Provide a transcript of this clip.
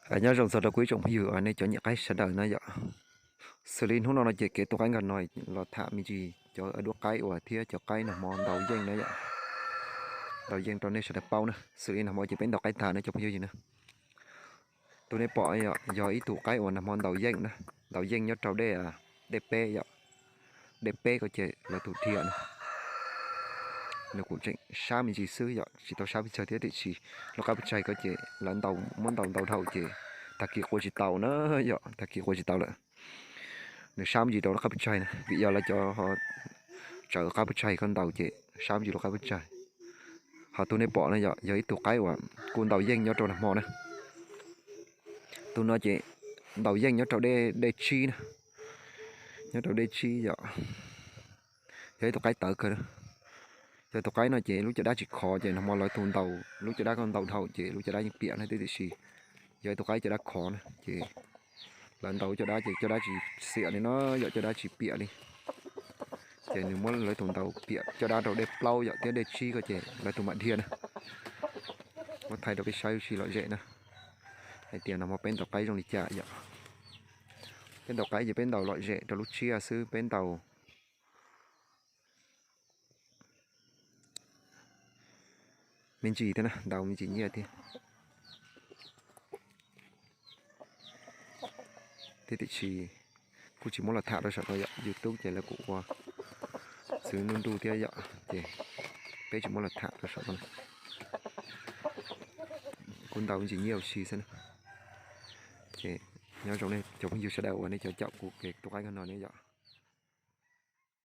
Nyob zoo txog rau kuv ib tsoom phooj ywg nej cov nyiam qaib sawv daws na yom. Xws li hnub no no ces kev tu qaib nkag no los tham me ntsis cov duab qaib uas thiab cov qaib nag hmo ntaus yeej na yom. Ntaus yeej rau nej sawv daws paub na, xws li nag hmo ces peb ntaus qaib tag na cov phooj ywg na. Tus nej pom yog ib tug qaib uas nag hmo ntaus yeej na, ntaus yeej nyob rau dej, dej peb yom. Dej peb ko ces lawv tus dhia na. Nws kuj tseem sab me ntsis xwb yom, tsis tau sab pes tsawg thiab tiam sis lub qab pes tsawg ko ces lawv ntaus, muab ntaus ntau dhau ces tag kis qua tsis tau na yom, tag kis qua tsis tau lawm. Nws sab me ntsis rau lub qab pes tsawg na, vim yog lawv cov ho tsawv qab pes tsawg ko ntaus ces sab me ntsis lub qab pes tsawg. Ho tus nej pom no yog, yog ib tug qaib uas kuj ntaus yeej nyob rau nag hmo na. Tus no ces ntaus yeej nyob rau dej, dej tsib na, nyob rau dej tsib yom. Yog ib tug qaib tawv kawg na. Yog tus qaib no ces lub caj dab tsis khov ces nag hmo lawv tus ntaus lub caj dab ko ntau dhau ces lub caj dab yeej piam na tiam sis yog ib tug qaib caj dab khov na ces lawv ntaus caj dab ces caj dab tsis xiam li no yom, caj dab tsis piam li. Ces nws muab lawv tus ntaus piam caj dab rau dej plaub yom thiab dej tsib ko ces lawv tus mam dhia na. Muab thaij rau peb saib ua si lom zem na, hais tias nag hmo peb ntaus qaib zoo li cas yom. Peb ntaus qaib ces peb ntaus lom zem rau lub tsiab xwb, peb ntaus me ntsis thiab na, ntaus me ntsis nyiaj thiab. Thiab tiam sis kuj tsis muab los tham rau saum no yom, YouTube ces lawv kuj ua txwv nruj nruj thiab yom, ces peb tsis muab los tham rau saum no. Kuj ntaus me ntsis nyiaj ua si xwb na. Ces nyob zoo nej cov phooj ywg sawv daws uas nej cov caum kuv kev tu qaib nkag no ne yom.